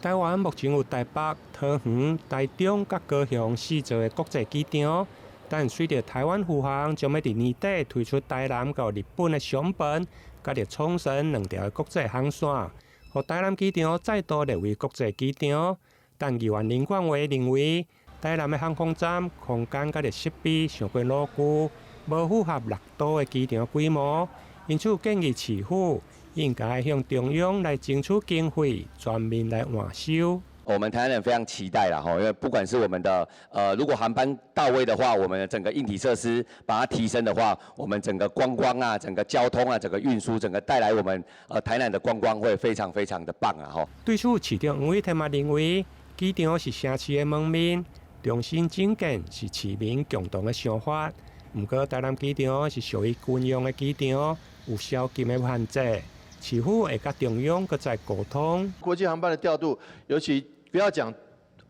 台灣目前有台北、桃園、台中佮高雄四座的國際機場，但隨著台灣虎航將欲佇年底推出台南到日本的熊本，佮著沖繩兩條的國際航線，予台南機場再度列為國際機場。但議員林冠偉認為，台南的航空站空間佮著設備傷過老舊，無符合六都的機場規模，因此建議市府應該向中央來爭取經費，全面來換修。我們台南人非常期待啦，吼，因為不管是我們的，如果航班到位的話，我們的整個硬體設施把它提升的話，我們整個觀光啊，整個交通啊，整個運輸，整個帶來我們台南的觀光會非常非常的棒啊，吼。對此，市長黃偉添嘛認為，機場是城市的門面，重新整建是市民共同的想法。毋過，台南機場是屬於軍用的機場，有宵禁的限制。市府會佮中央閣再溝通。國際航班的調度，尤其不要講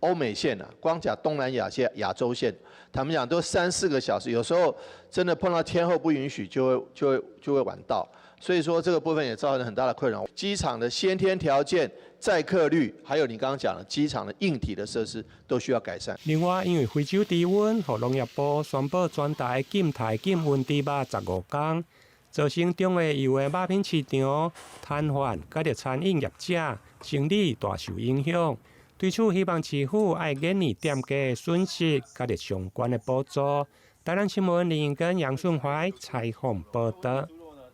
歐美線啦，光講東南亞線、亞洲線，他們講都三四個小時，有時候真的碰到天候不允許，就會晚到。所以說這個部分也造成很大的困擾。機場的先天條件、載客率，還有你剛剛講的機場的硬體的設施，都需要改善。另外，因為非洲豬瘟，予農業部宣布全台禁刣禁運豬肉15工。造成中下游的肉品市場攤販佮著餐飲業者生理大受影響。對此，希望市府愛研擬店家的損失佮著相關的補助。台南新聞林英根、楊順懷採訪報導。